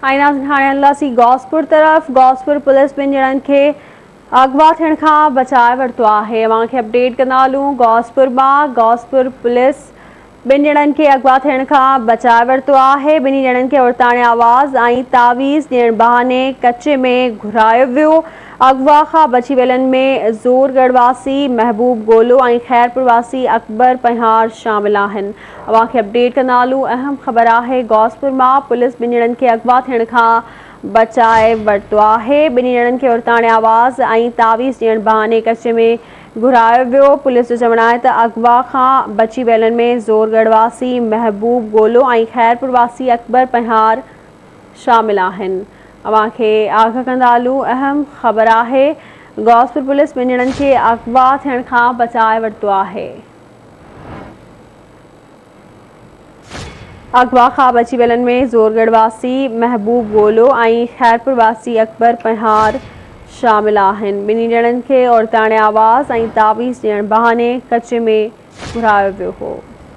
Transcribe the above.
۽ ناظرين هاڻي هلنداسين غوثپور طرف غوثپور پوليس ٻن ڄڻن کي اغوا ٿيڻ کان بچائي ورتو آهي اوهان کي اپڊيٽ ڪندا هلون غوثپور مان غوثپور پوليس ٻن ڄڻن کي اغوا ٿيڻ کان بچائي ورتو آهي ٻنهي ڄڻن کي عورتاڻي آواز ۽ تعويذ ڏيڻ بهاني ڪچي ۾ گهرايو ويو اغوا کان بچي ويلن ۾ زور ڳڙهه واسي محبوب گولو ۽ خيرپور واسي اڪبر پنهيار شامل آهن اوهان کي اپڊيٽ ڪندا هلون اهم خبر آهي غوثپور مان پوليس ٻن ڄڻن کي اغوا ٿيڻ کان بچائي ورتو آهي ٻنهي ڄڻن کي عورتاڻي آواز ۽ تعويذ ڏيڻ بهاني ڪچي ۾ گهرايو ويو پوليس جو چوڻ آهي ته اغوا کان بچي ويلن ۾ زورڳڙهه واسي محبوب گولو ۽ خيرپور واسي اڪبر پنهار شامل آهن اوهان کي آگاهه ڪندا هلون اهم خبر آهي غوثپور پوليس ٻن ڄڻن کي اغوا ٿيڻ کان بچائي ورتو آهي. اغوا کان بچي ويلن ۾ زورڳڙهه واسي محبوب گولو ۽ خيرپور واسي اڪبر پنهار شامل آهن. ٻنهي ڄڻن کي عورتاڻي آواز ۽ تعويذ ڏيڻ بهاني ڪچي ۾ گهرايو ويو هو.